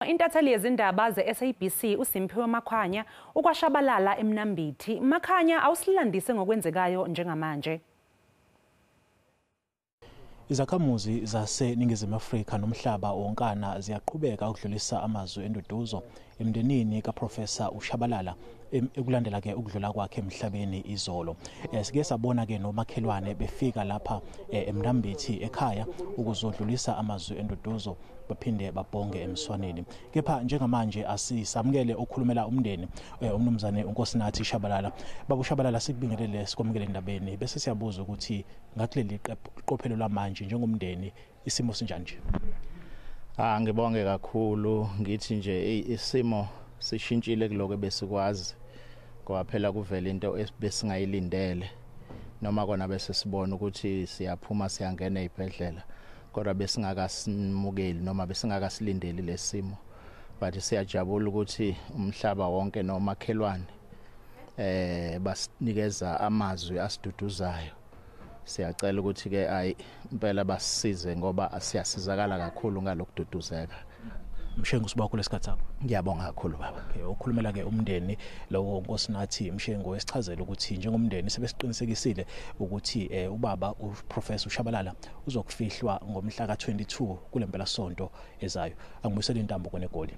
Intatheli yezindaba ze-SABC uSimphiwe Makhwanya ukwaShabalala eMnambithi. Makhanya, awusilandise ngokwenzekayo njengamanje. Izakhamuzi zaseNingizimu Afrika nomhlaba wonkana ziyaqhubeka ukudlulisa amazwi enduduzo emndenini kaProfessor uShabalala ekulandela ke ukudlula kwakhe emhlabeni izolo. Sike sabona ke nomakhelwane befika lapha eMnambithi ekhaya ukuzodlulisa amazwi enduduzo, baphinde babhonge emswaneni. Kepha njengamanje asisamukele okhulumela umndeni, umnumzane uNkosinathi Shabalala. Baba uShabalala, sikubingelele, sikwamukele endabeni, bese siyabuza ukuthi ngakuleli qophelo lamanje njengomndeni isimo sinjani nje? Ah, ngibonge kakhulu. Ngithi nje isimo sishintshile kuloko besikwazi, ngoba phela kuvela into ebesingayilindele, noma kona bese sibona ukuthi siyaphuma siyangena ezibhedlela, kodwa besingakasimukeli noma besingakasilindeli lesimo. But siyajabula ukuthi umhlaba wonke nomakhelwane basinikeza amazwi asiduduzayo. Siyacela ukuthi ke ayi impela basisize, ngoba siyasizakala kakhulu ngalokududuzeka. Mshengu, siba kulesikhathi sakho. Ngiyabonga kakhulu, baba. Okay, okhulumela ke umndeni lowo uNkosinathi Mshengu, esichazela ukuthi njengomndeni sebesiqinisekisile ukuthi ubaba uProfessor uShabalala uzokufihlwa ngomhla ka22 kulempela sonto ezayo. Angibuyisele intambo kweneGoli.